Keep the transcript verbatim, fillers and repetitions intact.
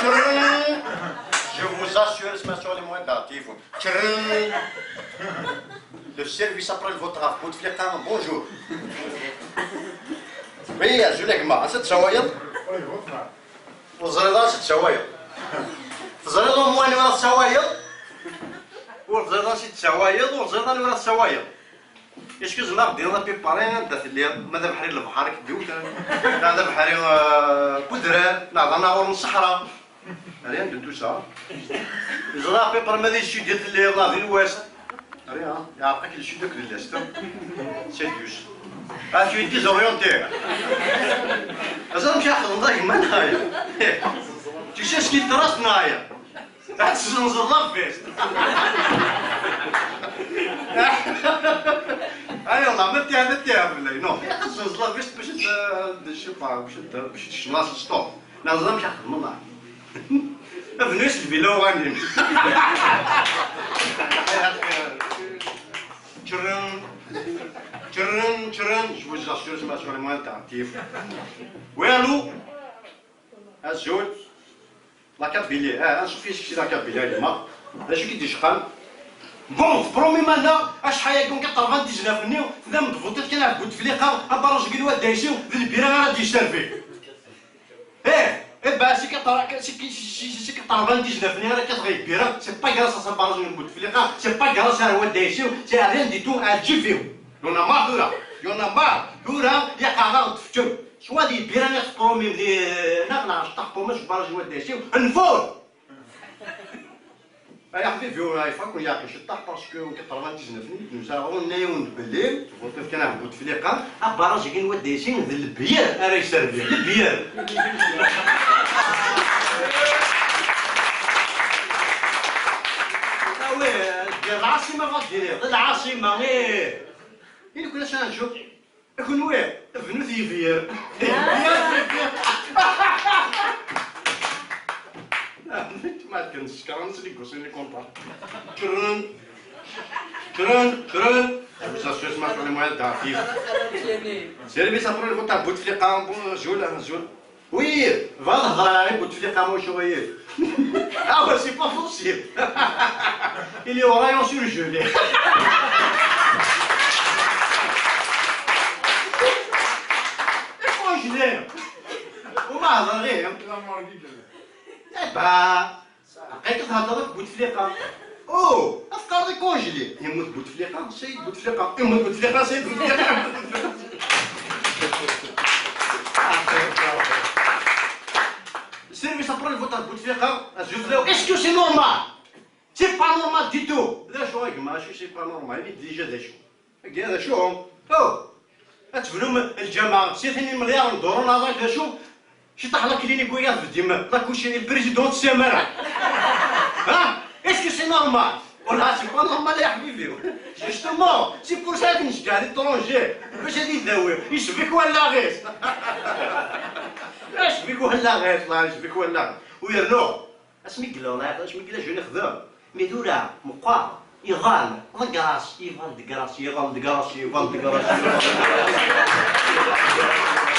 Je vous assure, c'est sur les moyens d'archive. Le service après le vôtre à Bouteflika, bonjour. Oui, azul a gma, acu tessawaleḍ? Ur teẓriḍ acu tessawaleḍ. Teẓriḍ umwan ur tessawaleḍ? Ur teẓriḍ acu tessawaleḍ, ur teẓriḍ anwa ur tessawaleḍ. Est-ce que tzemreḍ ad d-tiniḍ apipari anda telliḍ? Ma d abeḥri n lebḥer i k-d-iwten, neɣ d abeḥri, euh, n udrar, neɣ d anaɣur n ṣṣeḥra? Rien de tout ça. Ẓriɣ apipari ma di sud i telliḍ, neɣ di l'ouest. Rien, yeɛreq-ak le sud akked l'est. C'est juste. Ah, tu es désorienté. Aẓ amek ara xedmeḍ a gma neɣ aya? Tu sais ce qu'il te reste neɣ aya? Ad tezzenzeḍ la veste. Ay Allah, ma ttiɛad, ma ttiɛad fell-ay. Non, ad tezzenzeḍ la veste bac ad, d, je sais pas, bac ad, bac ad tecneḍ s stop. Neɣ ẓer amek ara xedmeḍ. Abnu-s lvila uɣanim. Čerren, čerren, čerren. Je vous assure, c'est sur les moyens d'archive. Oui, allô? Azul. La Kabylie, ah, anṣuf yis-k si la Kabylie a gma. D acu i k-id-icqan? Bon, tpromim-aneɣ acḥal-agi n quatre-vingt-dix-neuf-nni, tennam-d tvuṭiḍ kan ɣef Bouteflika, abaraj-agi n Wat Ɛisiw, d lbira ara d-yesservi. Eh, eh ben, si quatre-vingts, si, si, si, si quatre-vingt-dix-neuf-nni ara kkateɣ lbira, c'est pas grâce à ce barrage n Bouteflika, c'est pas grâce à Wat Ɛisiw, c'est rien du tout, ɛǧib-iw. Y en a marre tura, y en a marre tura, yaqaɣ-aɣ-d teččem. Soit di lbira neɣ tpromim di, neɣ neɣ ceṭṭaḥ ṭumac barrage n Wat Ɛisiw, nfut! Ay aḥbibi, ur ifak ur yeɛqil ceṭṭaḥ, parce que quatre-vingt-dix-neuf-nni, nusa ɣur-nnayawen-d belli, tvuṭiḍ kan ɣef Bouteflika, abaraj-agi n Wat Ɛisiw d lebyer ara yesservi, lebyer! Ah ouais, d lɛaṣima ɣa d-iniɣ, d lɛaṣima, ih! I nekkni acu ara nečč? A kunwi, bnut yebyer. Yebyer, yebyer. Ma ken sekran s les gosses les contents. Kkren, kkren, kkren. Vous assure, c'est sur les moyens d'archive. C'est le message pour le vote à Bouteflika, bonjour, bonjour. Oui, bɣiɣ ad hedreɣ i Bouteflika, ma ur cuɣ-iyi. Ah ouais, c'est pas possible. Il est au rayon surgelé. Congelé. وما هضر غير. Eh ben, aql-ik theddreḍ akked Bouteflika. Oh, afkar d congelé. Yemmut Bouteflika, Sayid Bouteflika. Yemmut Bouteflika, Sayid Bouteflika. Service après le vote à Bouteflika, est-ce que c'est normal? C'est pas normal du tout. D acu a gma, acu c'est pas normal, il est déjà d acu. Agi d acu? Oh! Ad tebnum lǧameɛ, si tin imelyaṛen duṛu neɣ d acu? Ciṭaḥ la clinique wiyaḍ bdim, la couche, le président de Samara. Hein? Est-ce que c'est normal? Wallah, c'est pas normal, ya ḥbibi. Justement, c'est pour ça que necgah l'étranger. Bac ad idawi, yecbek wallaɣ-is. Yecbek wallaɣ-is, la, yecbek wallaɣ-is. U yernu, asmi yella, asmi yella jeune ixdem. Mi tura, meqqer, iḍan, ḍegger-as, iḍan ḍegger-as, iḍan ḍegger-as, iḍan ḍegger-as, iḍan ḍegger-as.